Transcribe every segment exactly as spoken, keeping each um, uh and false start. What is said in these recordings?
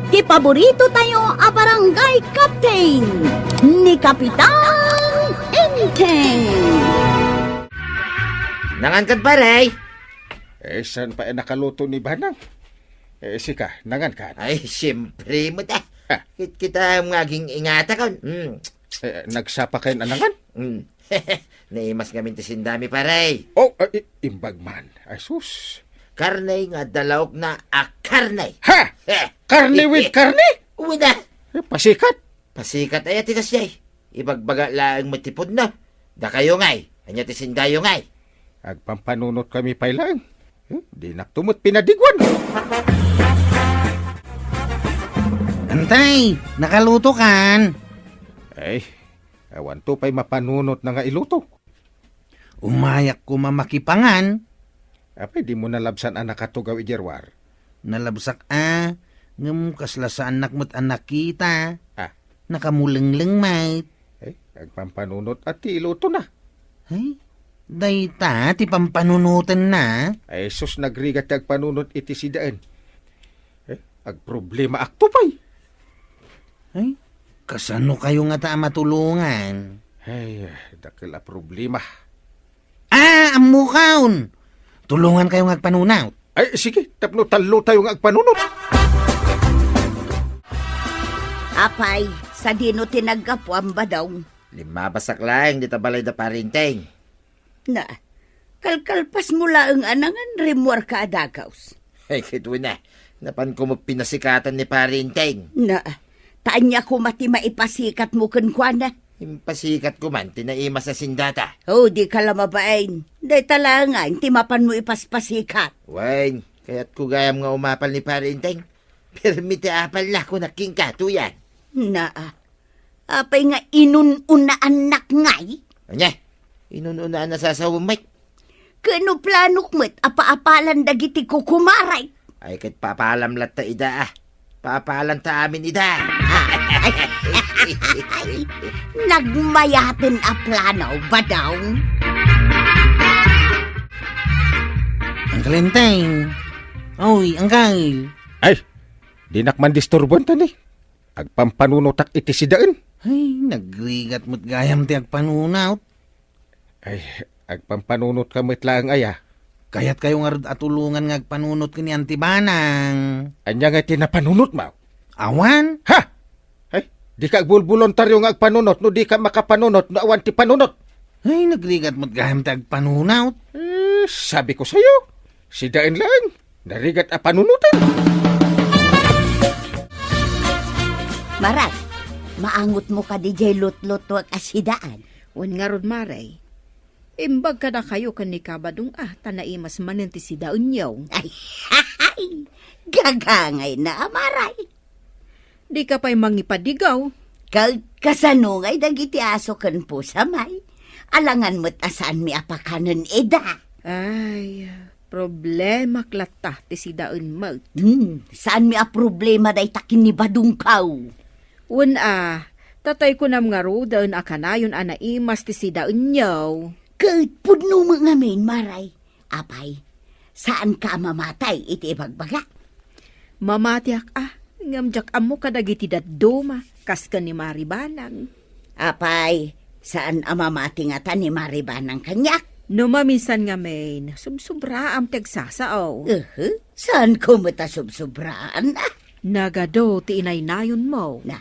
Ti paborito tayo a barangay captain, ni Kapitan Enteng. Nangan kad, pare? Eh, saan pay nakaluto ni Banang? Eh, sika, nangan kad? Ay, siyempre met, ah. Ah. Kit-, kita nga aging ingatakon. Hmm. Eh, nagsapa kayon a nangan? Hmm. Naimas ngamin ti sindami, pare. Oh, ah, i-, imbag man. Ay, sus. Karne nga adda laokna a karne. Ha? Eh. Karne with karne? Una. Eh, pasikat. Pasikat aya ti kasjay. Ibagbaga laeng met ti pudno. Dakayo ngay. Ania ti sindayo ngay? Agpampanunotkami pay laeng. Eh, dinakto met pinadiguan. Antay, nakaluto kan? Ay, awanto pay mapanunotna nga iluto. Umayak koma makipangan. Apay, dimo nalabsan a nakatugaw idiay ruar? Nalabsak a, ngem kasla saannak met a nakita. Ah. Nakamulengleng met. Eh, agpampanunot a ti ilutona. Ay, dayta ti pampanunotenna. Ay, sus, nagrigat ti agpanunot iti sidaen. Eh, agproblemaakto pay. Ay, kasano kayo ngata a matulongan? Ay, dakkel a problema. Ah, ammokon! Tulongan kayo nga agpanunot. Ay, sige, tapno tallo tayo nga agpanunot. Apay, sadino ti naggapuam, Badong? Limmabasak laeng dita balay da Pare Enteng. Na, kalkalpasmo laeng a nangan, rimmuarka a dagaws. Ay, ket wen a, napanko met pinasikatan ni Pare Enteng. Na, ta ania koma ti maipasikatmo kenkuana? Impasikat ko man ti naimas a sindata. Oh, dika la mabain. Dayta laengen ti mapanmo ipaspasikat. Wen, kayatko gayam nga umapal ni Pare Enteng. Permi ti apalna, kunak kenka, tuyan. Naa. Apay nga inun-unaannak ngay? Ania? Inun-unaan a sasawem met? Ken no planok met a paapalan dagiti kukumarek? Ay, ket paapalam latta ida, ah. Paapalanta amin ida. Ah, ay, ay, nagmayaten a plano, Badong. Uncle Enteng. Oy, Uncle. Ay, dinak man disturbuan ta ni. Agpampanunotak iti sidaen. Ay, nagrigat met gayam ti agpanunot. Ay, agpampanunotka met laeng aya? Kayatkayo ngarud a tulongan nga agpanunot ken ni Auntie Banang. Ania ngay ti napanunotmo? Awan. Ha? Ay, dika agbulboluntario nga agpanunot no dika makapanunot no awan ti panunot. Ay, nagrigat met gayam ti agpanunot. Eh, sabi ko sayo, sidaen laeng. Narigat a panunoten. Maray, maangotmo kadi jay lutlutuek a sidaen? Wen ngarud, Maray. Imbag kadakayo ken ni Kabadong a ta naimas manen ti sidaenyo. Ay, gagangayna a, Maray. Dika pay mangipadigaw. Ka-, kasano ngay dagiti aso ken pusa, May? Alangan met a saanmi a pakanen ida. Ay, problemak latta ti sidaen met. Hmm, saanmi a problema dayta ken ni Badongko. Wen a, tatay kunam ngaruden a kanayon a naimas ti sidaenyo. Ket pudno met ngamin, Maray. Apay, saanka a mamati iti ibagbaga? Mamatiak a, ngem diak ammo kadagiti dadduma, kas ken ni Maribanang. Apay, saan a mamati ngata ni Maribanang kaniak? No maminsan ngamin, subsubraam ti agsasao. Uhu, saanko met a subsubraan, ah. Nagadu ti inaynayonmo. Na,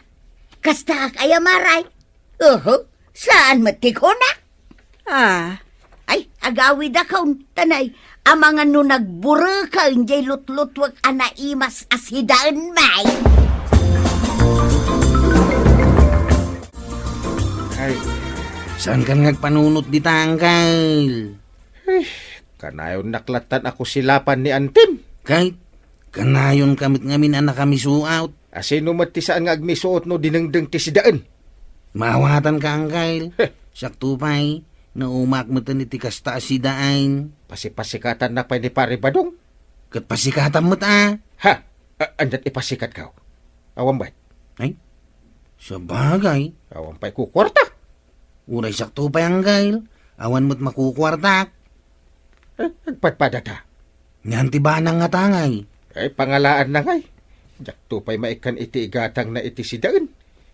kastaak aya, Maray? Uhu, saan met ti kunak? Ah. Ay, agawidakon, tanay, amangan no nagbureken jay lutlutuek a naimas a sidaen, May. Ay. Saankan nga agpanunot dita, Uncle? Ay, kanayonnak lattan a kusilapan ni Antim. Kay, kanayonka met ngamin a nakamisuot. A, sino met ti saan nga agmisuot no dinengdeng ti sidaen? Maawatanka, Uncle. Heh. Sakto pay, naumaak metten iti kasta a sidaen. Pasipasikatannak pay ni Pare Badong. Ket pasikatam met a. Ha? A-, aniat ipasikatko? Awan met. Ay, sabagay. Awan pay kukuarta. Uray sakto pay, Uncle. Awan met makukuartak. Eh, agpadpadata. Ni Auntie Banang ngata ngay? Eh, pangalaanna ngay. Diakto pay maikkan iti igatangna iti sidaen.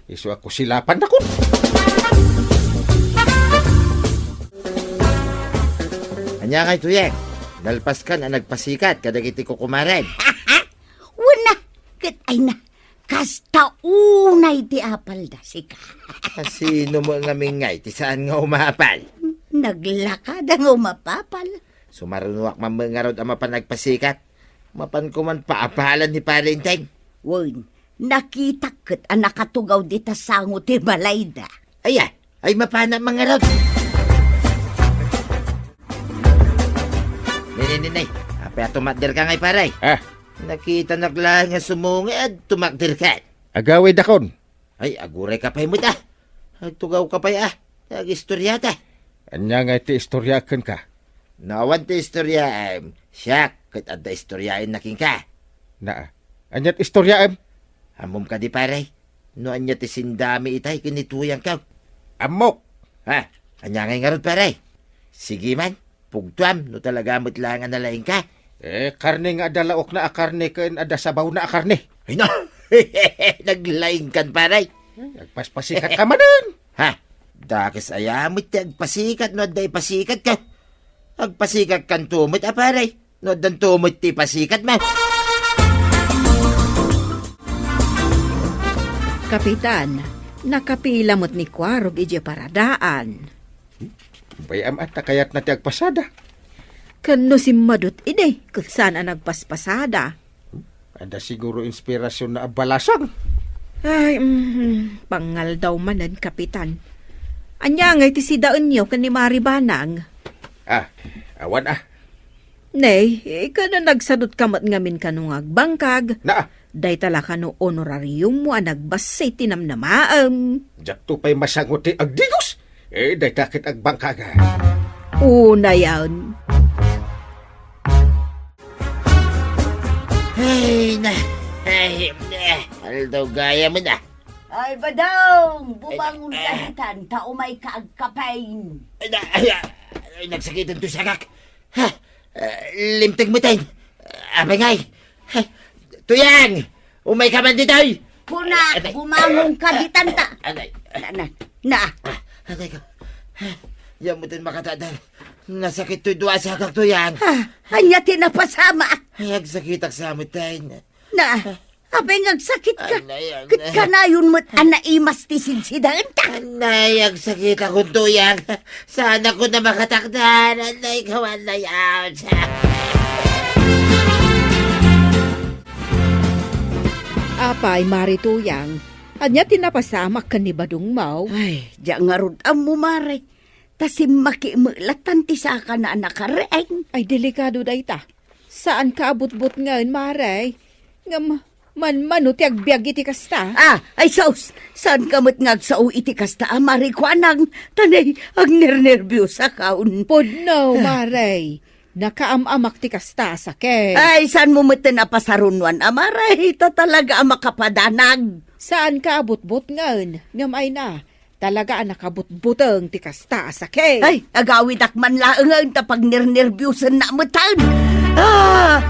Isu a kusilapannakon. Ania ngay, Tuyang? Nalpaskan a nagpasikat kadagiti kukumarem. Wen a, ket ay na, kasta unay ti apalda, sika. Sino mo ngamin ngay ti saan nga umapal? Naglakada nga umapapal. Sumarunoak man ngarud a mapan agpasikat. Mapan koman paapalan ni Pare Enteng. Wen, nakitak ket a nakatugaw dita sango ti balayda. Aya, ay mapana man ngarud. Nay, nay, nay, nay. Apay a tumakderka ngay, pare? Ah. Nakitanak laeng nga sumunged, tumakderka. Agawidakon. Ay, agurayka pay met, ah. Agtugawka pay, ah. Agistoriata. Ania ngay ti istoriaek kenka? No awan ti istoriaem, siak ket adda istoriaenna kenka. Naa. Ania ti istoriaem? Ammom kadi, pare? No ania ti sindami itay ken ni Tuyangko? Ammok. Ha? Ania ngay ngarud, pare? Sige man. Pugtuam no talaga met laeng a nalaingka. Eh, karne nga adda laokna a karne ken adda sabawna a karne. Ay na! Naglaingkan, pare. Eh, agpaspasikatka manen. Ha? Dakes aya met ti agpasikat no adda ipasikatka. Agpasikatkanto met a, pare, no addanto met ti ipasikatmo. Kapitan, nakapila met ni Kuarog idiay paradaan. Bay-am a ta kayatna ti agpasada. Ken no simmadut idi, ket saan a nagpaspasada. Adda siguro inspirasionna a balasang. Ay, mhm, pangaldaw manen, Kapitan. Ania ngay ti sidaenyo ken ni Mari Banang? Ah, awan, ah. Nay, ikaw no nagsadutka met ngamin kano nga agbangkag. Naa. Dayta la kano honorariummo a nagbassit ti namnamaem. Diakto pay masango ti agdigos. Eh, dayta ket agbangkagan. Unayen. Ay, na. Ay, na. Aldaw gayam na. Ay, Badong, bumangon ka ditan, ta umay ka agkape. Ay, na, ay, ay, nagsakiten to sakak. Ha? Eh, limteng mo, Ten. Apay ngay? Ha? Tuyang! Umay ka man ditoy! Kuna, Atay. Bumangon ka ditan ta. Atay. Na, na, na. Ah, atay ko. Yan mo, Ten, makatadal. Nasakit to'y dua sakak, Tuyang. Ah, ania ti napasama? Ay, agsakitak sa mo, Ten. Na, apay nga agsakit ka? Anay, anay. Ket kanayon met a naimas ti sidsidaenta. Anay, agsakitakon, Tuyang. Saan ako na makatakdan? Anay, kawan na yaw. Apay, Mari Tuyang, ania ti napasamak ken ni Badong Maw? Ay, dia ngarud ammo, Mari. Ta simmaki met latan ti sakana a nakareng. Ay, delikado dayta. Saanka a butbutngen, Mare. Ngem, manmano ti agbiag iti kasta? Ah, ay sus! Saanka met nga agsao iti kasta a Mare Kuanang? Ta nay, agnernerbiosakon. Pudno, Mare. Nakaam-amak ti kasta a sakit. Ay, saanmo metten a pasarunoan a Mare? Ta talaga a makapadanag. Saanka a butbutngen, ngem ay na, talaga a nakabutbuteng ti kasta a sakit. Ay, agawidak man laengen ta pagnernerbiusennak metten. Ah!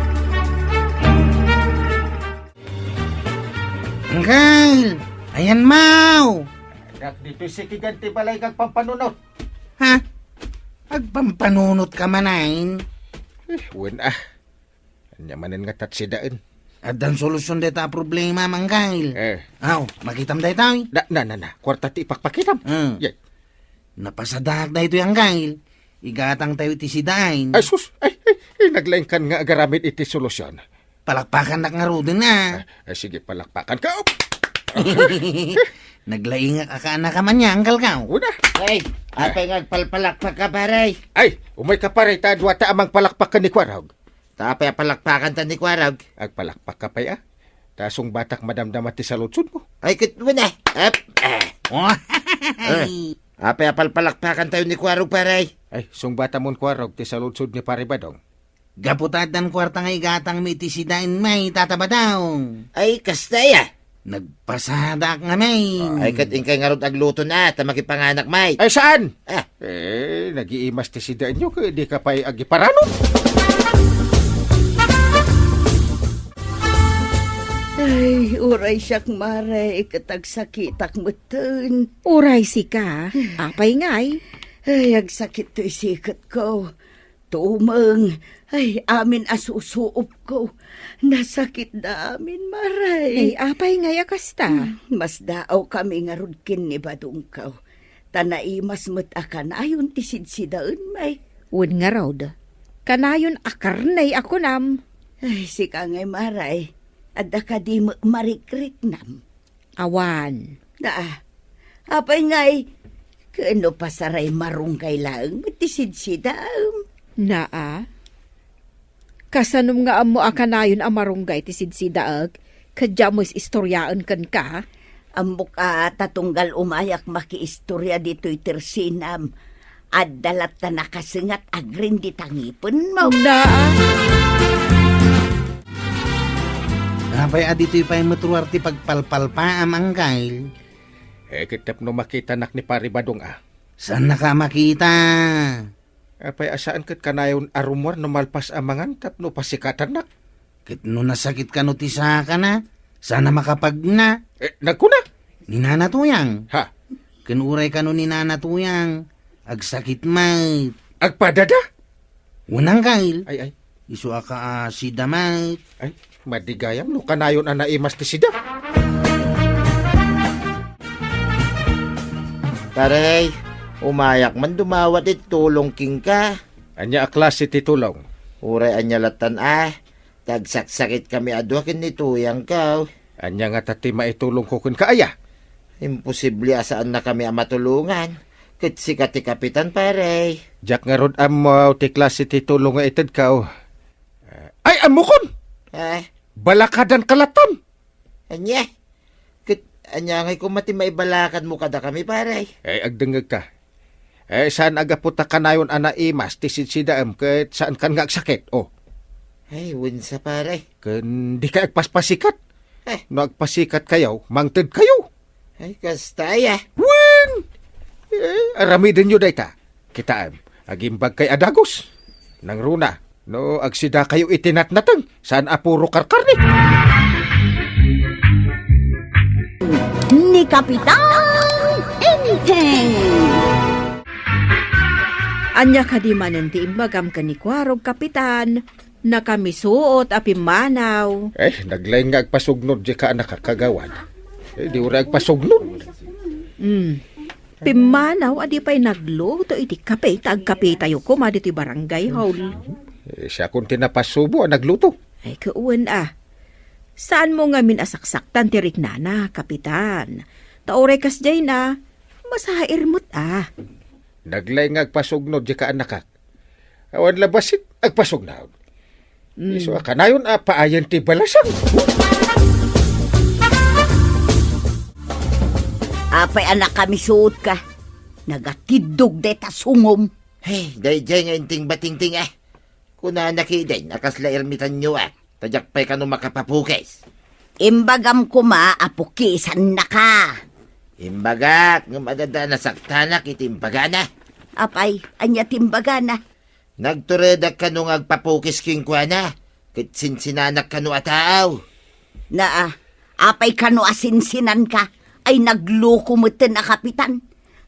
Angkel! Ayan, Maw! Dak ditoy sikigan ti balay kag pampanunot. Ha? Agpampanunot ka manen? Eh, wen, ah. Ania manen nga tatsidaen? Addan solusion dayta a problema, Manggail. Eh. Aw, makitam daytoy? Na, na, na, na. Kuarta ti ipakpakitam. Hmm. Yay. Napasadaak daytoy, Anggail. Igatang tayo iti sidaen. Ay, sus! Ay, ay, ay, naglaingkan nga agaramid iti solusion. Palakpakannak ngaruden, a. Ay, ay, sige, palakpakan ka. Naglaingak a kaanaka man ya, Angkel, kaw. Una. Ay, apay nga agpalpalakpak ka, pare? Ay, umay ka, pare, ta duata a mangpalakpak ken ni Kuarog. Ta apay a palakpakan ta ni Kuarog? Agpalakpak ka pay, a. Ta sungbatak madamdama ti saludsodmo. Ay, ket wen, a. Ep, eh. Oh. Eh, apay a palpalakpakan tayo ni Kuarog, pare? Ay, sungbatamon Kuarog ti saludsod ni Pare Badong. Gapu ta addan kuarta nga igatangmi iti sidaen, may, Tata Badong. Ay, kasta ya. Nagpasadaak ngamin. Ay, ket inkay ngarud agluto na, ta makipanganak, may. Ay, saan? Ah. Eh, nagiimas ti sidaenyo, ket di ka pay agiparano. Ay, uray siak, Mare, ket agsakitak metten. Uray sika, apay ngay? Ay, agsakit toy siketko. Tumeng, ay, amin a susuopko. Nasakitda amin, Mare. Ay, apay ngay a kasta? Hmm, masdaawkami ngarud ken ni badongko. Ta naimas met a kanayon ti sidsidaen, Mike. Wen ngarud, kanayon a karne a kunam. Ay, sika ngay, Mare, adda kadi met marikriknam? Awan. Naa, apay ngay, ken no pasaray marunggay laeng met ti sidsidaem? Naa. Kasanom nga ammo a kanayon a marunggay ti sidsidaek, ket diak met istoryaen kenka? Ammok a ta tunggal umayak makiistorya ditoy tersinam, adda latta nakasengat agrin di tangipenmo. Na. Apay a ditoy pay met ruar ti pagpalpalpaam, Angkel? Eh, ket tapno makitanak ni Pari Badong, a. Saannaka a makita? Apay a saan ket kanayon a rummuar no malpas a mangan tapno pasikatannak? Ket no nasakit kano ti sakana, saan a makapagna? Eh, nagkuna? Ni Nana Tuyang. Ha? Ken uray kano ni Nana Tuyang, agsakit met. Agpadada? Wen, Angkel. Ay, ay. Isu a kaasida met. Ay, madigayam no kanayon a naimas ti sida. Pare, umayak man dumawat iti tulong kenka. Ania a klase ti tulong? Uray ania lattan a, ta agsaksakitkami a dua ken ni Tuyangko. Ania ngata ti maitulongko kenka, aya? Imposible a saannakami a matulongan. Ket sika ti kapitan, pare. Diak ngarud ammo ti klase ti tulong nga itedko. Eh, ay, ammokon! Eh? Balakadanka lattan! Ania? Ket ania ngay koma ti maibalakadmo kadakami, pare? Eh, agdengngegka. Eh, saan a gapu ta kanayon a naimas ti sidsidaem ket saankan nga agsakit, o. Ay, wensa, pare. Ken dikay agpaspasikat. Eh. No agpasikatkayo, mangtedkayo. Ay, kasta aya. Wen! Eh, aramidenyo dayta. Kitaem, agimbagkay a dagus. Nangruna, no agsidakayo iti natnateng, saan a puro karkarne. Ni Kapitan Enteng. Ania kadi manen ti imbagam ken ni Kuarog, Kapitan? Nakamisuot a pimmanaw. Eh, naglaing nga agpasugnod dika, anak, kagawad. Eh, di uray agpasugnod. Hmm. Pimmanaw a di pay nagluto iti kape ta agkapetayo koma ditoy barangay hall. Eh, siakon ti napasubo a nagluto. Ay, kawen a. Saanmo ngamin a saksaktan ti riknana, Kapitan? Ta uray kasdiay na, masair met a. Naglaing nga agpasugnod dika, annakak. Awan la bassit, agpasugnod. Mm. Isu a kanayon a paayen ti balasang. Apay a nakamisuotka? Nagatiddog dayta sungom. Hey, daydiay nga inting batingting, eh. Kunana kidin a kasla irmitanyo, eh. Ta diak pay kano makapapukis. Imbagam koma a pukisannaka. Imbagak, ngem adda a nasaktanak iti imbagana. Apay, ania ti imbagana? Nagturedak kano nga agpapukis kenkuana, ket sinsinanak kano a tao. Naa, apay kano a sinsinanka, ay nagloko metten a kapitan.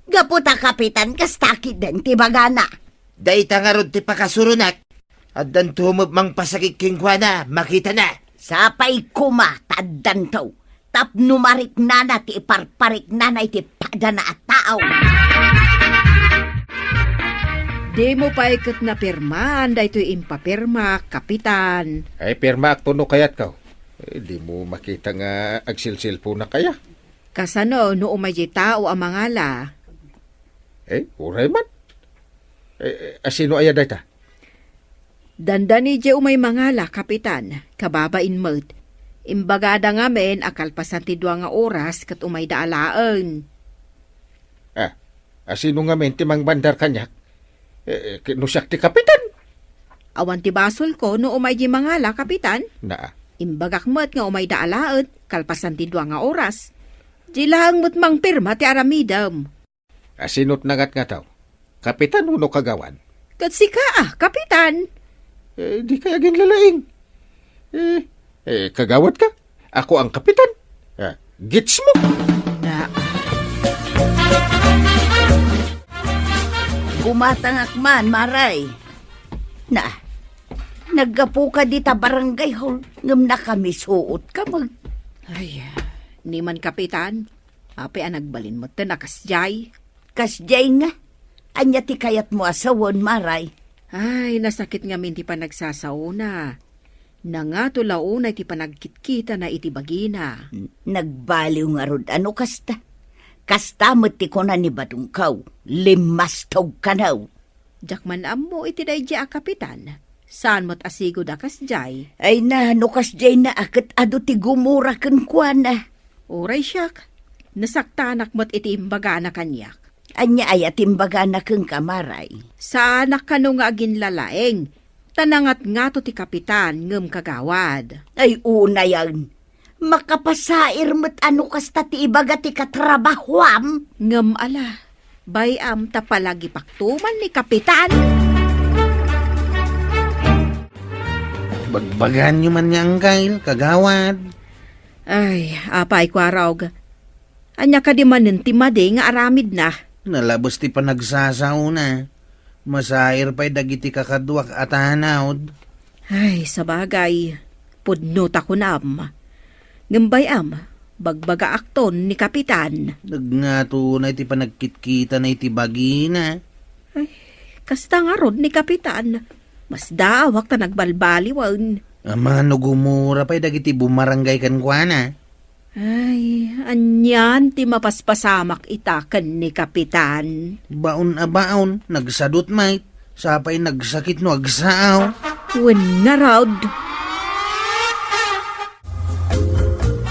Gapu ta kapitan, kasta kiden ti bagana. Dayta ngarud ti pakasuronak. Addanto met mangpasakit kenkuana, makitana. Sapay koma ta addanto tapno mariknana ti iparpariknana iti padana a tao. Dimo pay ket napirmaan daytoy impapirmak, Kapitan. Ay, pirmaakto no kayatko. Eh, dimo makita nga agsilsilponak aya? Kasano no umay diay tao a mangala? Eh, uray man. Eh, eh, asino aya dayta? Dandani diay umay mangala, Kapitan, kababain met. Imbagada ngamin a kalpasan ti dua nga oras ket umayda alaen. Ah, asino ngamin ti mangbandar kaniak? Eh, eh, no siak ti kapitan? Awan ti basolko no umay diay mangala, Kapitan. Naa. Imbagak met nga umayda alaen, kalpasan ti dua nga oras. Diay laeng met mangpirma ti aramidem. Asino ti nangatngato? Kapitan wenno kagawad? Ket sika a, Kapitan. Eh, dikay aginlalaing. Eh, eh, kagawad ka? Ako ang kapitan. Ah, gets mo? Na. Gumatangak man, Maray. Na, naggapu ka dita barangay hall, ngem nakamisuot ka, mag- Ay, ni man, Kapitan. Apay a nagbalin metten a kasdiay? Kasdiay nga? Ania ti kayatmo a sawen, Maray? Ay, nasakit ngamin ti panagsasaona. Nangato la unay ti panagkitkitana iti bagina. N-, nagbaliw ngarud a no kasta. Kasta met ti kuna ni Badongkaw, limmastog kanaw. Diak man ammo iti daydi a kapitan. Saan met a sigud a kasdiay? Ay na, no kasdiay na a ket adu ti gumura kenkuana. Uray siak, nasaktanak met iti imbagana kaniak. Ania aya ti imbagana kenka, Maray? Saanak kano nga aginlalaeng, ta nangatngato ti kapitan ngem kagawad. Ay, unayan. Makapasair met a no kasta ti ibaga ti katrabahuam. Ngem ala, bay-am ta palagipakto man ni Kapitan. Bagbaganyo man ni Angkel, kagawad. Ay, apay, Kuarog. Ania kadi manen ti madi nga aramidna? Nalabes ti panagsasaona. Masair pay dagiti kakaduak a tanawd. Ay, sabagay, pudno ta kunam. Ngem bay-am, bagbagaakton ni Kapitan. Nagngato unay ti panagkitkitana iti bagina. Ay, kasta ngarud ni Kapitan. Masdaawak ta nagbalbaliwen. Amangan no gumura pay dagiti bumarangay kenkuana. Ay, anian ti mapaspasamak ita ken ni Kapitan? Baon a baon, nagsadut met, sapay nagsakit no agsaaw. Wen ngarud.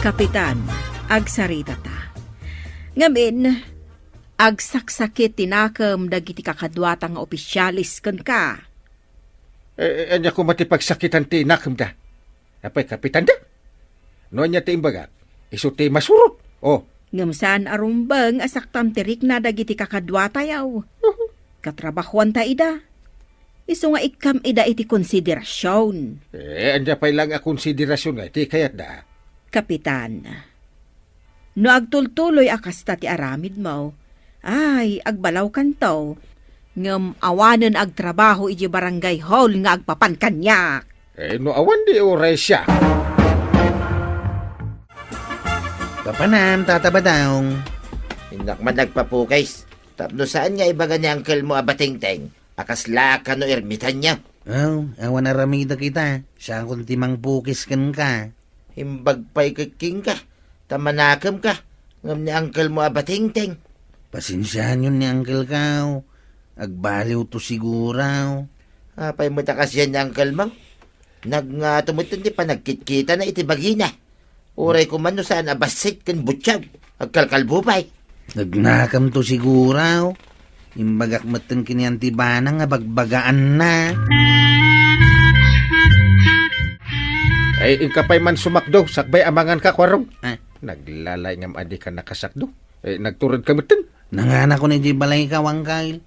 Kapitan, agsarita ta. Ngamin, agsaksakit ti nakem dagiti kakaduata nga opisyales kenka. Eh, eh, ania koma ti pagsakitan ti nakemda? Apay, Kapitan da? No ania ti imbagak, isu ti masurot. Oh. Ngem saan a rumbeng a saktam ti rikna dagiti kakaduatayo. Katrabahuanta ida. Isu nga ikkam ida iti konsiderasion. Eh, ania pay lang a konsiderasion nga iti kayatda? Kapitan, no agtultuloy a kasta ti aramidmo, ay, agbalawkanto. Ngem awanen agtrabaho iti barangay hall nga agpapan kaniak. Eh, no awan di oras siya. Papanam, Tata Badong. Innak man nagpapukis. Tapno saan nga ibaga ni angkelmo a batingteng a kasla kano ermitanyo? Oh, awan aramidek ita. Siakon ti mangpukis kenka. Imbag pay ket kenka, ta manakemka, ngem ni angkelmo a batingteng. Pasensiayon ni angkelko. Agbaliwto siguro. Apay met a kasdiay ni angkelmo? Nagngato met ti panagkitkitana iti bagina. Uray koma no saan a bassit ken butiaw, agkalkalbo pay. Nagnakamto siguro. Imbagak metten ken ni Auntie Bana nga bagbagaanna. Ay, inka pay man sumakdo, sakbay a manganka, Kuarog. Ah. Naglalay ngem a dika nakasakdo. Eh, nagturedka metten. Nanganakon idiay balayko, Angkel.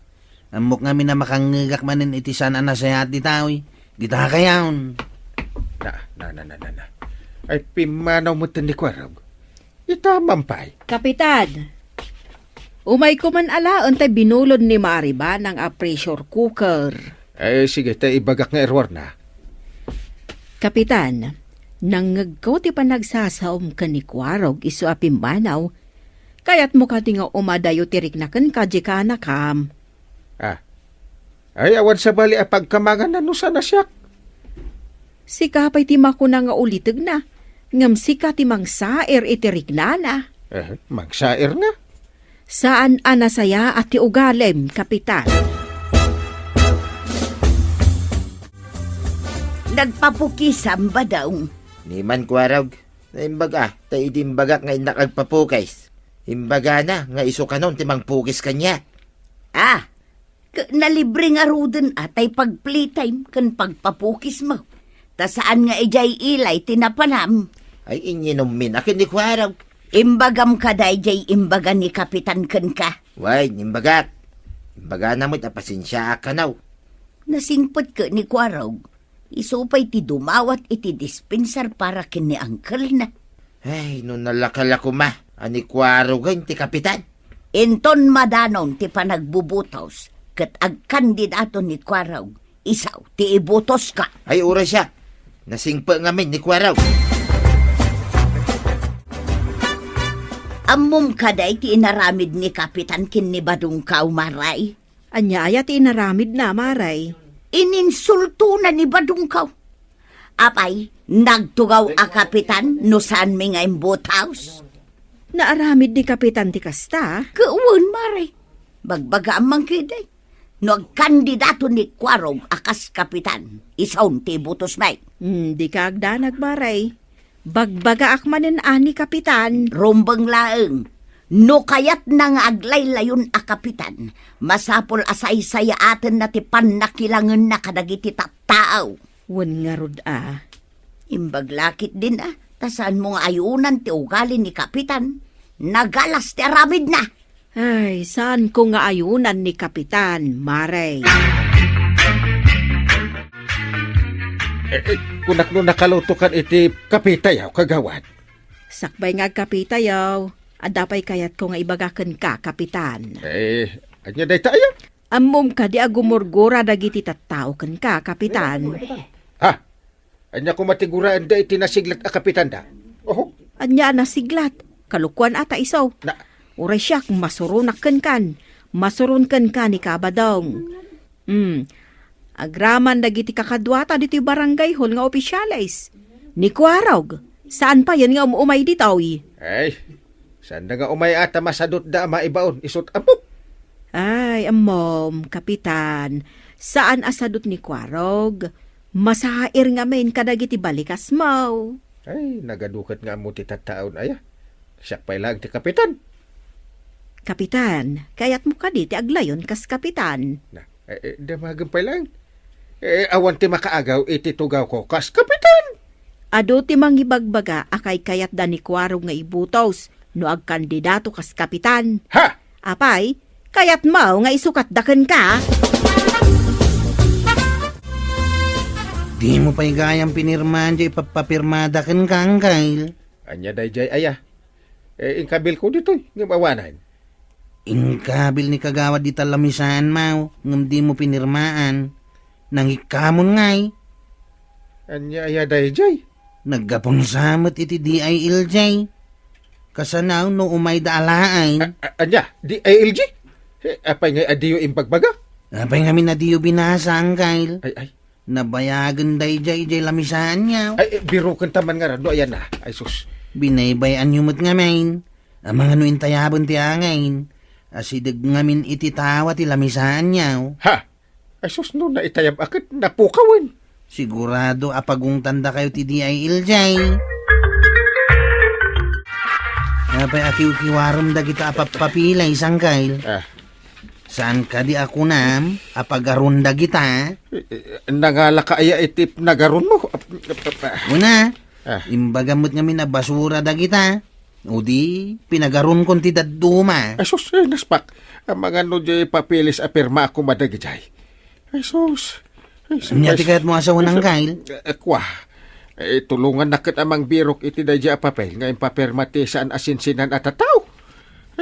Ammok ngamin a makangngegak manen iti saan a nasayaat dita, oy. Dita kayaon. Na, na, na, na, na, na. Ay, pimmanaw metten ni Kuarog. Ita man pay. Kapitan, umayko man alaen tay binulod ni Mari Banang a pressure cooker. Eh, sige, tay ibagak nga error na. Kapitan, nangngegko ti panagsasaom ken ni Kuarog isu a pimmanaw. Kayatmo kadi nga umadayo ti rikna kenka diay kaanakam? Ah. Ay, awan sabali a pagkamangan no saan a siak. Sika pay ti makuna nga ulitegna, ngem sika ti mangsair iti riknana. Eh, mangsair nga? Saan a nasayaat ti ugalim, Kapitan. Nagpapukisam, Badong. Ni man, Kuarog, naimbag a, ta idi imbagak nga innak agpapukis. Imbagana nga isu kanon ti mangpukis kaniak. Ah, Ket nalibre ngaruden a tay pag-playtime ken pagpapukismo. Ta saan nga idiay ilay ti napanam. Ay, inyinommin a ken ni Kuarog. Imbagam kadi diay imbaga ni Kapitan kenka. Wen, imbagak. Imbagana met a pasensiaak kano. Nasingpet ket ni Kuarog. Isu pay ti dumawat iti dispensar para ken ni angkelna. Ay, no nalaka la koma a ni Kuarog ti kapitan. Inton madanon ti panagbubutos ket agkandidato ni Kuarog, isu ti ibutoska. Ay, uray siak. Nasingpet ngamin ni Kuarog. Ammom kadi ti inaramid ni Kapitan ken ni Badungkaw, Maray? Ania aya ti inaramidna, Maray? Ininsultona ni Badungkaw. Apay, nagtugaw a kapitan no saanmi nga imbutos? Naaramid ni kapitan ti kasta? Ket wen, Maray. Bagbagaam man ketdi. No agkandidato ni Kuarog a kas kapitan, isu ti ibutosmi. Hmm, dika agdanag, Maray. Bagbagaak manen a ni kapitan. Rumbeng laeng. No kayatna nga aglaylayon a kapitan, masapul a saysayaatenna ti pannakilangenna kadagiti tattao. Wen ngarud a. Imbag la ketdin a, ta saanmo nga ayunan ti ugali ni kapitan. Nagalas ti aramidna. Ay, saanko nga ayunan ni kapitan, Maray. Eh, eh, kunak no nakalutokan iti kapitayaw, kagawad. Sakbay nga agkapitayaw, adda pay kayatko nga ibaga kenka, kapitan. Eh, ania dayta aya? Ammom kadi a gumurgura dagiti tattao kenka, kapitan? Ha? Ania koma ti guraenda iti nasiglat a kapitanda? Oho. Ania a nasiglat? Kalokuan a ta isu. Na- Uray siak, masuronak kenkan. Masuron kenka ni Kabadong. Hmm. Agraman dagiti kakaduata ditoy barangay hall nga opisyales. Ni Kuarog, saan payen nga um-umay ditoy? Ay, saanda nga umay a ta masadutda a maibaon, isut' ammok. Ay, ammom, kapitan, saan a sadut ni Kuarog. Masair ngamin kadagiti balikasmo. Ay, nagadu ket nga ammo ti tattaon aya. Siak pay laeng ti kapitan. Kapitan, kayatmo kadi ti aglayon kas kapitan? Na, eh, eh, damagen pay laeng. Eh, awan ti makaagaw iti tugawko kas kapitan. Adu ti mangibagbaga a kaykayatda ni Kuarog nga ibutos no agkandidato kas kapitan. Ha? Apay, kayatmo nga isukatda kenka? Dimo pay gayam pinirmaan diay ipapapirmada kenka, Angkel. Ania daydiay aya? Eh, inkabilko ditoy, ngem awanen. Inkabil ni kagawad dita lamisaanmo, ngem dimo pinirmaan. Nangikkamon ngay. Ania aya daydiay? Naggapunsa met iti D I L J. Kasano no umayda alaen? A-, a-, ania? D I L J? Eh, apay ngay a diyo imbagbaga? Apay ngamin a diyo binasa, Angkel? Ay, ay. Nabayagen daydiay idiay lamisaanyo. Ay, eh, birokenta man ngarud no ayan na. Ay, sus. Binaybay-anyo met ngamin. Amangan no intayaben ti angin. Asideg ngamin iti tawa ti lamisaanyo. Ha? Ay, sus, no naitayab a ket napukawen. Sigurado a pagungtandakayo ti D I L J. Apay a kiwkiwarem dagita a pappapilay, Angkel? Ah. Saan kadi a kunam a pagaron dagita? Eh, eh, nangalaka aya iti nagaronmo? Una, ah, imbagam met ngamin a basura dagita. O di, pinagaronkon ti dadduma. Ay, sus, eh, naspak. Amangan no di papeles a pirma a koma dagidiay. Ay, sus. Ay, sus. Ania ti kayatmo a sawen, Angkel? Eh, kua. Eh, tulongannak ket a mangbirok iti daydiay a papel nga impapirma ti saan a sinsinan a tattao.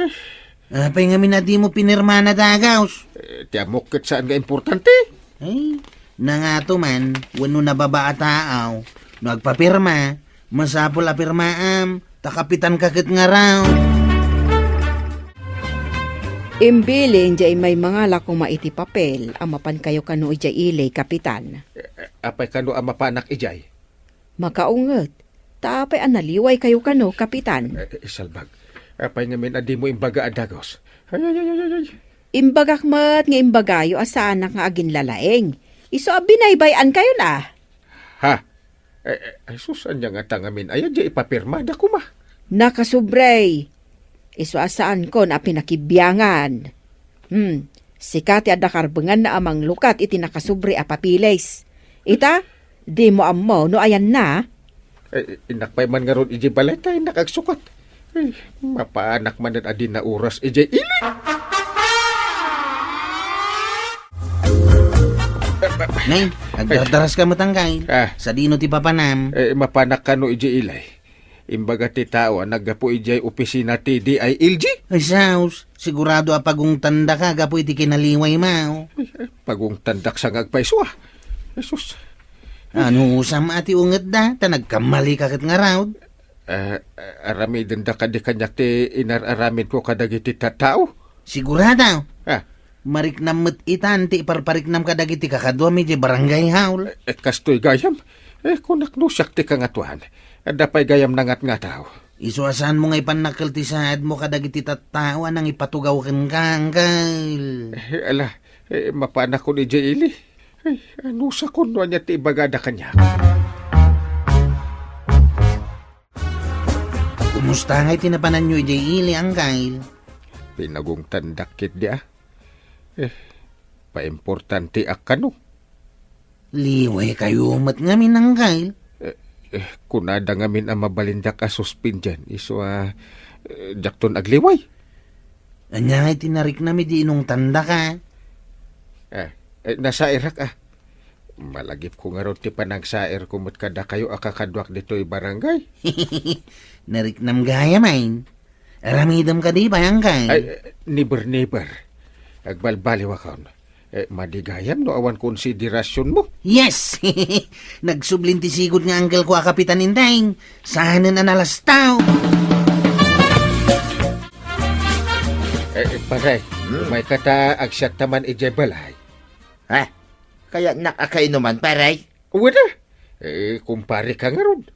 Eh. Apay ngamin a dimo pinirmana, Dagaws? Eh, ti ammok ket saan nga importante. Ay, nangato man, wenno nababa a tao, no agpapirma, masapul a pirmaam, ta kapitanka ket ngarud. Imbiling diay immay mangala koma iti papel a mapankayo kano idiay ili, Kapitan. Eh, eh, apay kano a mapanak idiay? Makaunget, ta apay a naliwaykayo kano, Kapitan? Eh, eh, salbag. Apay ngamin a dimo imbaga a Dagaws? Ay, ay, ay, ay, ay, ay. Imbagak met nga imbagayo a saanak nga aginlalaing. Isu a binaybay-ankayon a. Ha? Eh, eh, ay, sus, ania ngata ngamin aya diay ipapirmada koma? Nakasubray. Isu a saankon a pinakibiangan. Hmm, sika ti adda karbenganna a manglukat iti nakasubray a papeles. Ita, dimo ammo no ayanna? Eh, innak pay man ngarud idiay balay ta innak agsukat. Eh, mapanak manen a di naoras idiay ili. Nay, agdardaraska met, Angkel. Ah. Sadino ti papanam? Eh, mapanak kano idiay ili? Imbaga ti tao a naggapu idiay opisina ti D I L G. Ay, sus, sigurado a pagungtandaka gapu iti kinaliwaymo. Ay, ay, pagungtandak sa nga agpayso, ah. Ay, sus. Anusam a ti ungetda, ta nagkammalika ket ngarud? Ah, ah, aramidenda kadi kaniak ti inar-aramidko kadagiti tattao? Sigurado. Ah. Mariknam met itan ti iparpariknam kadagiti kakaduam idiay barangay hall. Eh, kastoy gayam. Eh, kunak no siak ti kangatoan. Adda pay gayam nangatngataw. Isu a saanmo nga ipannakkel ti saadmo kadagiti tattao a nangipatugaw kenka, Angkel. Eh, ala, eh, mapanakon idiay ili. Ay, anusakon no ania ti ibagada kaniak? Kumusta ngay ti napananyo idiay ili, Angkel? Pinagungtandak ketdi, ah. Eh, paimportanteak kano. Liwaykayo met ngamin, Angkel. Eh, eh, kunada ngamin a mabalindak a suspended, isu a, eh, diakton agliway. Ania ngay ti nariknam idi inungtandaka? Eh, eh, nasairak, ah. Malagipko ngarud ti panangsairko met kadakayo a kakaduak ditoy barangay. Nariknam gayam, ay. Aramidem kadi pay, Angkel? Ay, eh, never, never. Agbalbaliwakon. Eh, madi gayam no awan konsiderasionmo. Yes! Nagsublin ti sigud nga angkelko a Kapitan Inteng. Saanen a nalastaw. Eh, eh, pare, hmm, umayka ta agsiatta man idiay balay. Ha? Kayatnak a kainuman, pare? Wen a. Eh, kumpareka ngarud.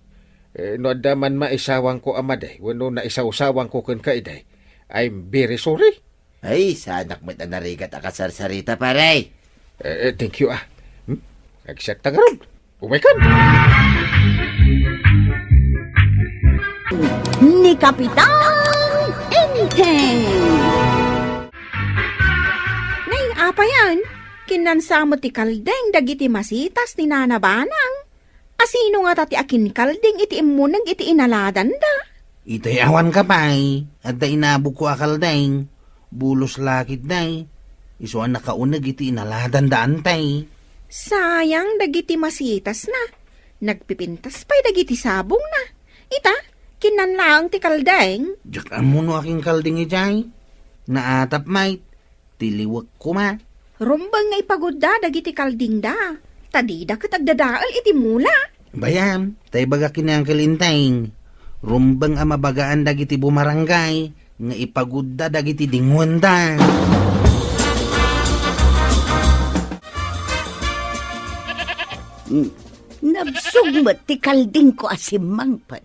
Eh, no adda man maisawangko a madi, wenno naisawsawangko kenka idi, I'm very sorry. Ay, saanak met a narigat a kasarsarita, pare. Eh, eh, thank you, ah. Hmm? Agsiatta ngarud. Umaykan! Ni Kapitan Enteng. Nay, apay yan? Kinansa met ti kaldeng dagiti masitas ni Nana Banang. Asino ngata ti akinkalding iti immuneg iti inaladanda? Itay awanka pay, adda inabogko a kalding. Bulos la ketdi. Isu a nakauneg iti inaladanda, antay. Sayang dagiti masitasna. Nagpipintas pay dagiti sabongna. Ita, kinnan laeng ti kalding. Diak ammo no akinkalding idiay. Naatap met. Ti liwek koma. Rumbeng nga ipagudda dagiti kaldingda, ta dida ket agdadael iti mula. Bayam, ta ibaga ken ni Uncle Enteng, rumbeng a mabagaan dagiti bumarangay nga ipagudda dagiti dinguenda. Hmm. Nabsog met ti kaldingko a simmangpet.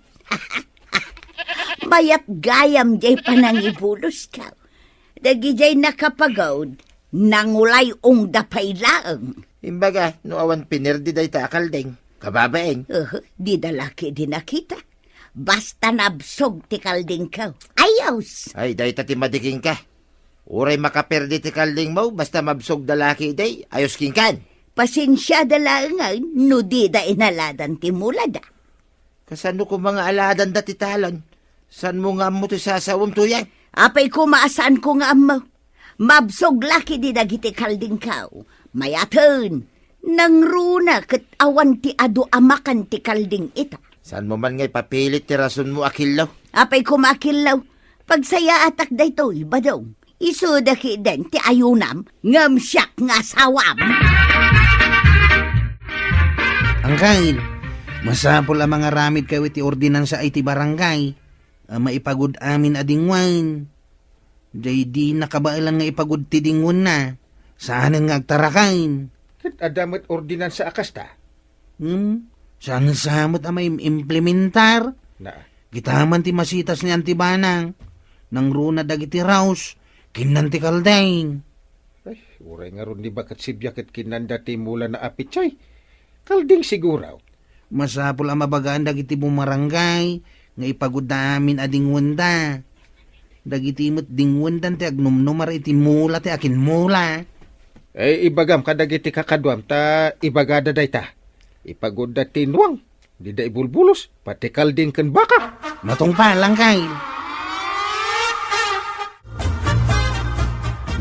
Mayat gayam jay panangibuloska. Dagidiay nakapagawd, nangulay-ongda pay laeng. Imbaga, no awan pinerdi dayta a kalding, kababain. Uhu, dida la ketdi nakita. Basta nabsog ti kaldingko. Ayos! Ay, dayta ti madi kenka. Uray makaperdi ti kaldingmo, basta mabsogda la ketdi, ayos kenkan. Pasensiada laengen no dida inaladan ti mulada. Kasano koma nga aladanda ti talon? Saanmo nga ammo ti sasawem, Tuyang? Apay koma a saanko nga ammo? Mabsog la ketdi dagiti kaldingko. Mayaten, nangruna ket awan ti adu a makan ti kalding ita. Saanmo man nga ipapilit ti rasonmo a killo? Apay koma a killo? Pagsayaatak daytoy, Badong. Isuda ketdin ti ayunam, ngem siak nga asawam. Angkel, masapul a mangaramidkayo iti ordinansa iti barangay a maipagud amin a dingwen. Jay di nakabaelan nga ipagud ti dingwenna, saanen nga agtaraken. Ket adda met ordinansa a kasta? Hmm, saan sa met a maim-implementar? Na. Kita man ti masitas ni Auntie Banang, nangruna dagiti raos, kinnan ti kalding. Ay, uray ngarud ni baket sibya ket kinnanda ti mulana a pechay. Kalding siguro. Masapul a mabagaan dagiti bumarangay nga ipagudda amin a dingwenda. Dagiti met dingwendan ti agnumnumar iti mula ti akinmula. Eh, ibagam kadagiti kakaduam ta ibagada dayta. Ipagudda ti nuang, dida ibulbulos, pati kalding ken baka. Matungpal, Angkel.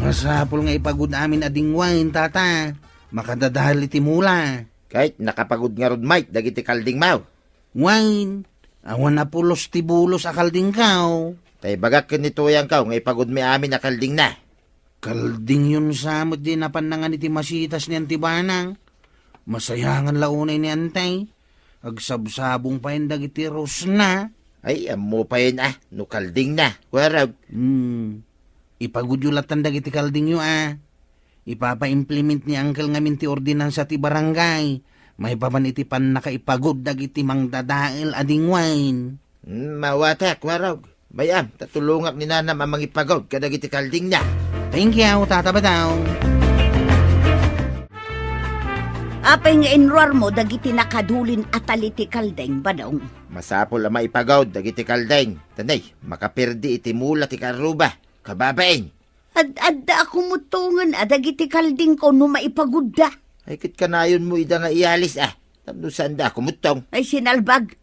Masapul nga ipagud amin a dingwen, tata. Makadadael iti mula. Ket nakapagud ngarud met dagiti kaldingmo? Wen, Awan a pulos ti bulos a kaldingkaw. Ta ibagak ken ni Tuyangkaw nga ipagudmi amin a kaldingna. Kaldingyon sa met diay napannangan iti masitas ni Anti Banang. Masayangan la unay ni Antay. Agsabsabong payen dagiti rosna. Ay, ammo payen a, no kaldingna, kuarog. Hmm. Ipagudyo latan dagiti kaldingyo a. Ipapaimplement ni Uncle ngamin ti ordinansa ti barangay. Maipapan iti pannakaipagud dagiti mangdadael a dingwain. Hmm, mawata, kuarog. Bay-am, ta tulongak ni nanam a mangipagud kadagiti kaldingna. Thank you, Tata Badong. Apay nga inruarmo dagiti nakadulin a tali ti kalding, Badong? Masapul a maipagud dagiti kalding. Tanay, makaperdi iti mula ti karruba. Kababain. Ad-adda a kumutongen a dagiti kaldingko no maipagudda. Ay, ket kanayonmo ida nga iyalis a. Tapno saanda a kumuttong. Ay, sinalbag.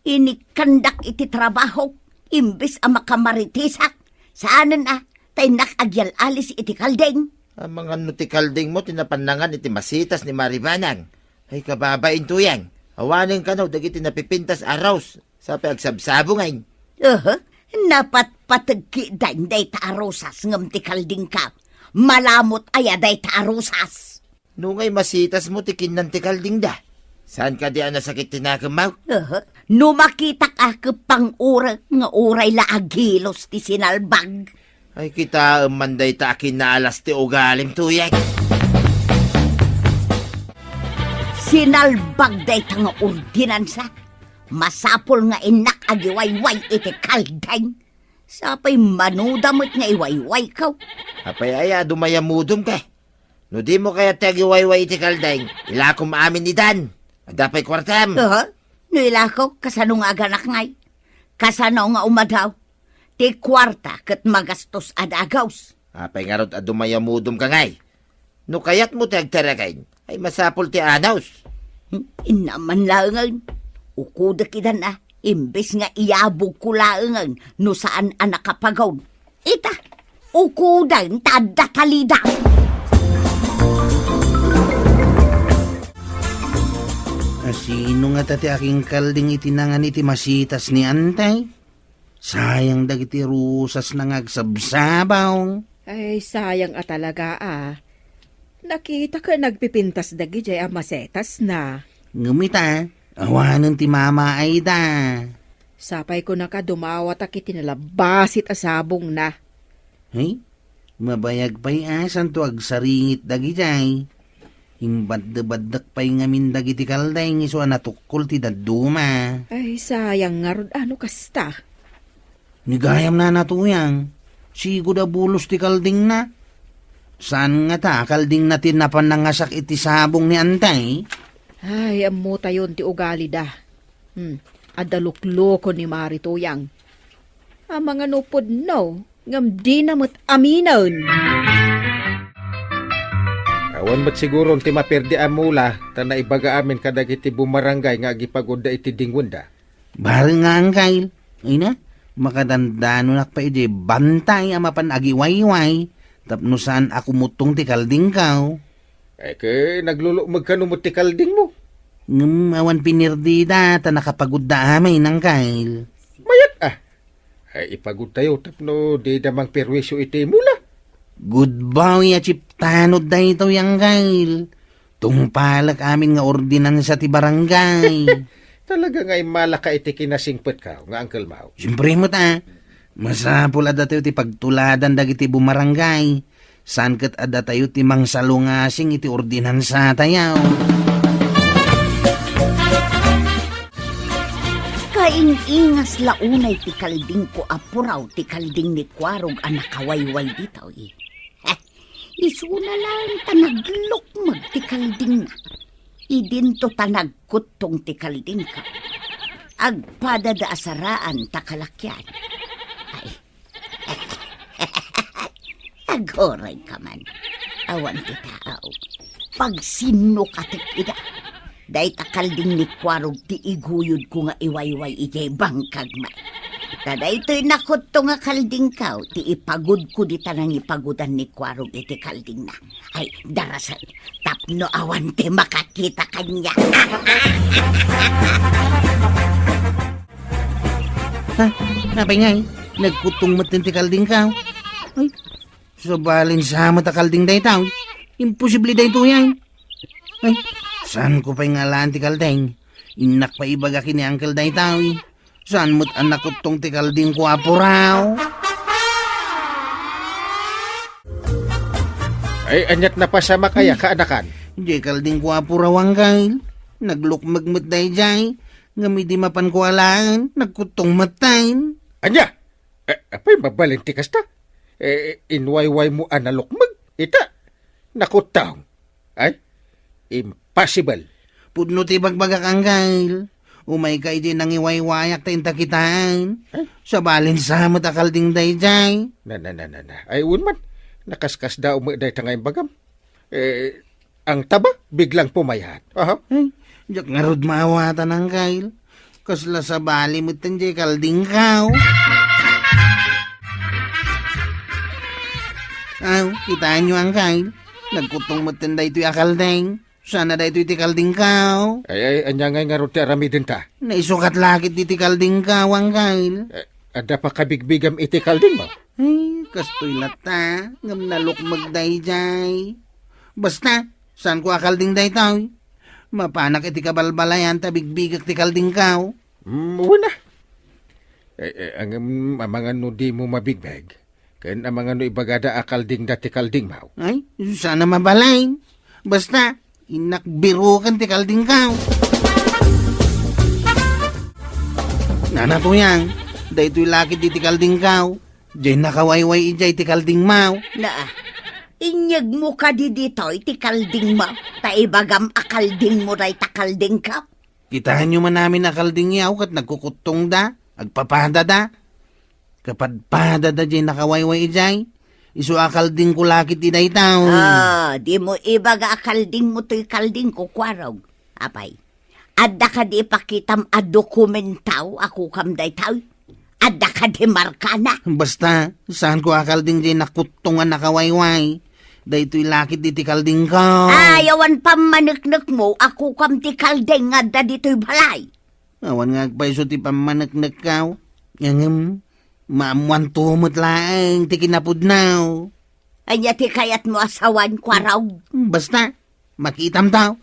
Inikkandak iti trabahok, imbes a makamaritisak. Saanen a, ta innak agyal-alis iti kalding. Amangan no ti kaldingmo ti napannangan iti masitas ni Mari Banang. Ay, kababain, Tuyang. Awanen kano dagiti napipintas a rose. Sapay agsabsabong, ay. Aha, napatpateg ketdin dayta a rosas ngem ti kaldingka. Malamut aya dayta a rosas. Nungay masitasmo ti kinnan ti kaldingda. Saan kadi a nasakit ti nakemmo? Aha, no makitak a keppang ura nga uray la agilos ti sinalbag. Ay, kitaem man dayta a kinaalas ti ugalim, Tuyang. Sinalbag dayta nga ordinansa. Masapul nga innak agiwayway iti kalding. Sapay manuda met nga iwaywayko. Apay aya a dumayamudom ka? No dimo kayat ti agiwayway iti kalding, ilakom amin idan. Adda pay kuartam. Aha. No ilakok, kasano nga aganak ngay? Kasano nga umadaw? Ti kuarta ket magastos a dagus. Apay ngarud a dumayamudom ka ngay? No kayatmo ti agtaraken, ay masapul ti anos. Hmm, innaman laengen. Ukudek idan a, imbes nga iyabogko laengen no saan a nakapagud. Ita, ukudan ta adda talida. A, sino ngata ti akingkalding iti nangan iti masitas ni Antay? Sayang dagiti rosasna nga agsabsabong. Ay, sayang a talaga a. Nakitak a nagpipintas dagidiay a masetasna. Ngem ita, awanen ti mamaayda. Sapay kunak a dumawatak iti nalabasit a sabongna. Ay, mabayag pay a santo agsaringit dagidiay. Imbaddebaddek pay ngamin dagiti kalding isu a natukkol ti dadduma. Ay, sayang ngarud a no kasta. Ni gayam nana Tuyang, sigud a bulos ti kaldingna. Saan ngata a kaldingna ti napan nangasak iti sabong ni Antay? Ay, ammotayon ti ugalida. Hmm, adda lukluko ni Mari Tuyang. Amangan no pudno, ngem dina met aminen. Awan met siguron ti maperdi a mula, ta naibaga amin kadagiti bumarangay nga agipagudda iti dingwenda. Bareng nga, Angkel. Ay na, makadandanonak pay idiay bantay a mapan agiwayway, tapno saan a kumuttong ti kaldingkaw. Ay, ket naglulukmeg kano met ti kaldingmo. Ngem awan pinirdida, ta nakapagudda amin, Angkel. Mayat a. Ay, ipagudtayo tapno dida mangperwisyo iti mula. Goodbye a chiptanod daytoy, Angkel. Tungpalek amin nga ordinansa ti barangay. Talaga nga immalaka iti kinasingpetko nga Uncle Mau. Siyempre met a, masapul a datayo ti pagtuladan dagiti bumarangay. Saan ket a datayo ti mangsalungasing iti ordinansatayo. Kaing-ingas la unay ti kaldingko a puraw ti kalding ni Kuarog a nakawayway ditoy. Isuna laeng ta naglukmeg ti kaldingna. Idinto ta nagkuttong ti kaldingko. Agpadada a saraan ta kalakian. Ay. Aguray ka man. Awan ti tao. Pagsinno ka ti ida. Dayta kalding ni Kuarog ti iguyodko nga iwayway idiay bangkagmo. Ta daytoy nakutto nga kaldingko ti ipagudko dita nangipagudan ni Kuarog iti kaldingna. Ay, darasen, tapno awan ti makakita kaniak. Ha? Apay ngay? Nagkuttong met ti kaldingko. Ay, sabalin sa met a kalding daytoy. Imposible daytoy ay. Ay, saanko pay nga alaan ti kalding? Innak pay ibaga ken ni Uncle daytoy. Saan met a nakuttong ti kaldingko a puraw? Ay, aniat napasamak aya, kaanakan? Diay kaldingko a puraw, Uncle. Naglukmeg met daydiay. Ngem idi mapanko alaen, nagkuttong met tayen. Ania? Eh, apay mabalin ti kasta? Eh, inwaywaymo a nalukmeg? Ita, nakuttong. Ay, impossible. Pudno ti bagbagak, Uncle. Umayka idiay nangiwaywayak ta inta kitaen. Ay. Sabalin sa met a kalding daydiay. Na, na, na, na, na. Ay, wen man. Nakaskasdaaw met dayta nga imbagam. Eh, ang taba, biglang pumayat. Aha. Ay, diak ngarud maawatan, Uncle. Kasla sabali met diay kaldingko. Aw, kitaenyo, Uncle. Nagkuttong met daytoy a kalding. Saan a daytoy ti kaldingko? Ay, ay, ania ngay ngarud ti aramidenta? Naisukat la ketdi ti kaldingko, Uncle. Eh, adda pakabigbigam iti kaldingmo? Ay, kastoy latta, ngem nalukmeg daydiay. Basta, saanko a kalding daytoy. Mapanak iti kabalbalayan ta bigbigek ti kaldingko. Mm, wen a. Eh, eh, ngem amangan no dimo mabigbeg. Ken amangan no ibagada a kaldingda ti kaldingmo. Ay, saan a mabalin. Basta, innak biruken ti kaldingko. Nana Tuyang, daytoy la ketdi ti kaldingko. Diay nakawayway idiay ti kaldingmo. Naa, inyegmo kadi ditoy ti kaldingmo, ta ibagam a kaldingmo dayta kaldingko? Kitaenyo man amin a kaldingko ket nagkukuttongda, agpapadada. Kapadpadada diay nakawayway idiay. Isu a kaldingko la ketdi dayta. Ah, dimo ibaga a kaldingmo toy kaldingko, Kuarog. Apay, adda kadi ipakitam a dokumentaw a kukam daytoy? Adda kadi markana? Basta, saanko a kalding diay nakuttong a nakawayway. Daytoy la ketdi ti kaldingko. Ay, awan pammaneknekmo a kukam ti kalding nga adda ditoy balay. Awan nga agpayso ti pammaneknekko. Ngem, maammoanto met laeng ti kinapudno. Ania ti kayatmo a sawen, Kuarog? Basta, makitamto.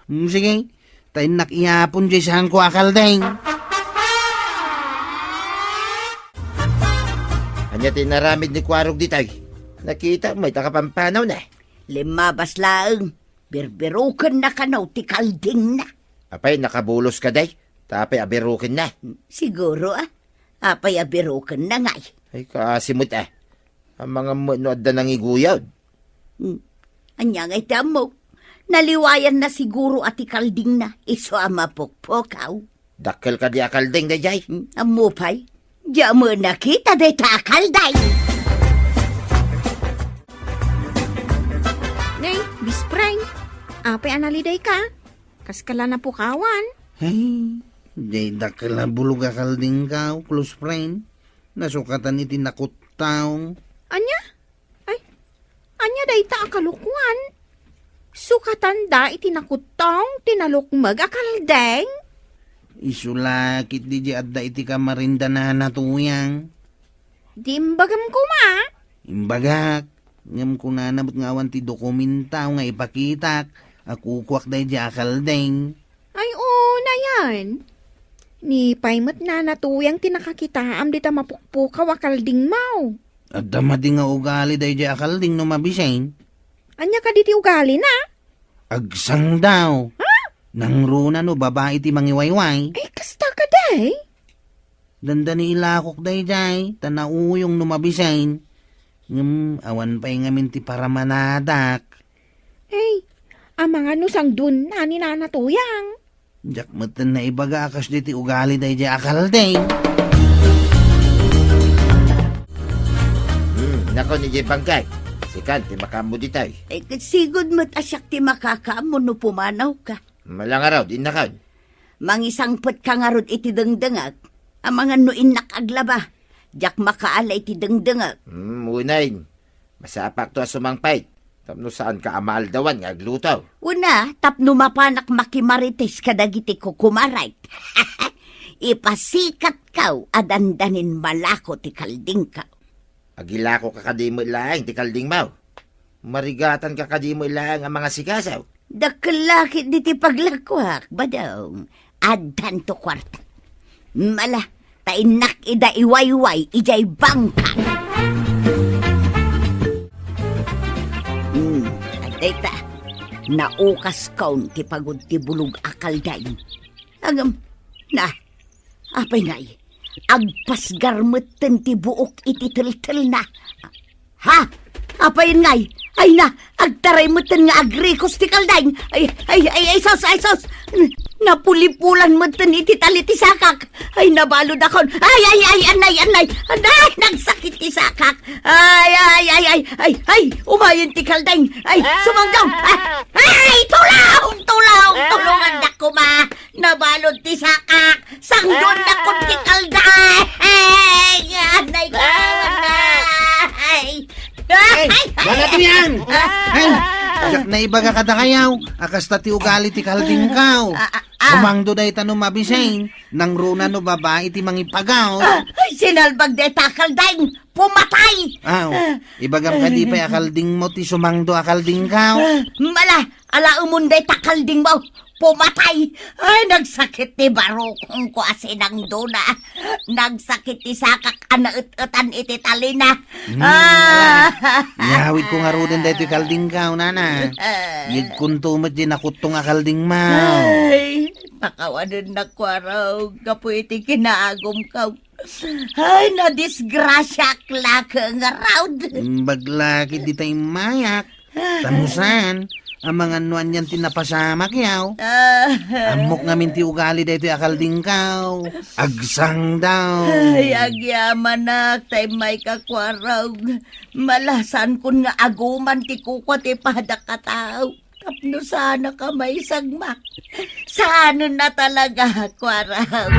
Mm, sige, ta innak iyapon diay saanko a kalding. Ania ti inaramid ni Kuarog ditoy? Nakita mo, ita kapampanawna. Limmabas laeng. Birbirukenna kano ti kaldingna. Apay, nakabulos kadi? Ta apay a birukenna? Siguro, ah. Apay a birukenna ngay? Ay, kaasi met, ah. Amangan met no adda nangiguyod. Hmm. Ania ngay ti ammok? Naliwayanna siguro a ti kaldingna, isu a mapukpukaw. Dakkel kadi a kalding daydiay? Hmm, ammo pay. Diak met nakita dayta a kalding. Nay, best friend, apay a nalidayka? Kaska la napukawan? Hey, diay dakkel a bulog a kaldingko, close friend. Nasukatan iti nakuttong. Ania? Ay, ania dayta a kalokuan? Sukatanda iti nakuttong ti nalukmeg a kalding? Isu la ketdi diay adda iti kamarinda, Nana Tuyang. Di imbagam koma? Imbagak, ngem kunana met nga awan ti dokumentaw nga ipakitak a kukuak daydiay a kalding. Ay, oo, nayan. Ni pay met, Nana Tuyang, ti nakakitaam dita mapukpukaw a kaldingmo. Adda madi nga ugali daydiay a kalding no mabisin. Ania kadi ti ugalina? Agsangdaw. Ha? Nangruna no babai ti mangiwayway. Ay, kasta kadi? Dandani ilakok daydiay, ta nauyong no mabisin. Ngem awan pay ngamin ti paramanadak. Ay, amangan no sangduenna ni Nana Tuyang. Diak metten naibaga a kasdi ti ugali daydiay a kalding. Hmm, nako ni Jay Bangkay. Sikan ti makaammo ditoy. Eh, sigud met a siak ti makakaammo no pumanawka. Malangarod, innakon. Mangisangpetka ngarud iti dengdengek. Amangan no innak aglaba. Diak makaala iti dengdengek. Hmm, unayen. Masapakto a sumangpet tapno saanka a maaldawan nga agluto. Una, tapno mapanak makimarites kadagiti kukumarek. Ipasikatkaw a dandanin malako ti kaldingkaw. Agilakoka kadi met laeng ti kaldingmo? Marigatanka kadi met laeng a mangasikaso? Dakkel la ketdi ti paglakuak, Badong. Addanto kuarta. Mala, ta innak ida iwayway idiay bangka. Hmm, adda ita. Naukaskon ti pagod ti bulog a kalding. Agam, na, apay ngay, agpasgar metten ti buok iti teltelna. Ha? Apay ngay? Ay na, agtaray metten nga agrikos ti kalding. Ay, ay, ay, ay, sus, ay, sus. N-, napulipulan metten iti tali ti sakak. Ay, nabaludakon. Ay, ay, ay, anay, anay. Anay, nagsakit ti sakak. Ay, ay, ay, ay, ay, ay, umayen ti kalding. Ay, sumanggaw. Ah, ay, tulong, tulong, tulungan na kuma. Nabalud ti sakak. Sangdon na kun ti kalding. Ay, anay ko. Ay. Ay, ay, ay, bagato yan. Ay, diak naibaga kadakayaw. A kasta ti ugali ti kaldingkaw. Ah, ah, ah. Sumangdo dayta no mabisin. Nangruna no babai ti mangipagaw. Ah, ay, sinalbag dayta kalding. Pumatay! Aw, ibagam kadi pay a kaldingmo ti sumangdo a kaldingkaw. Ah, mala, alaemon dayta kaldingmo. Pumatay! Ay, nagsakit ti barukongko a sinangdona. Nagsakit ti sakak a naet-etan iti talina. Hmm, ah, ala. Iyawidko ngaruden daytoy kaldingkaw, nana. Ah. Yegkonto met di nakuttong a kaldingmo. Ay, pakawanennak, Kuarog, gapu iti kinaagumkaw. Ay, nadisgrasiaak la ket ngarud. Imbag la ket dita immayak. Ta no saan, amangan no anian ti napasamak, yaw. Ah. Ammok ngamin ti ugali daytoy a kaldingkaw. Agsangdaw. Ay, agyamanak, ta immayka, Kuarog. Mala, saankon nga aguman ti kukua ti padak a tao. Tapno saanak a maisagmak. Saanen a talaga, Kuarog.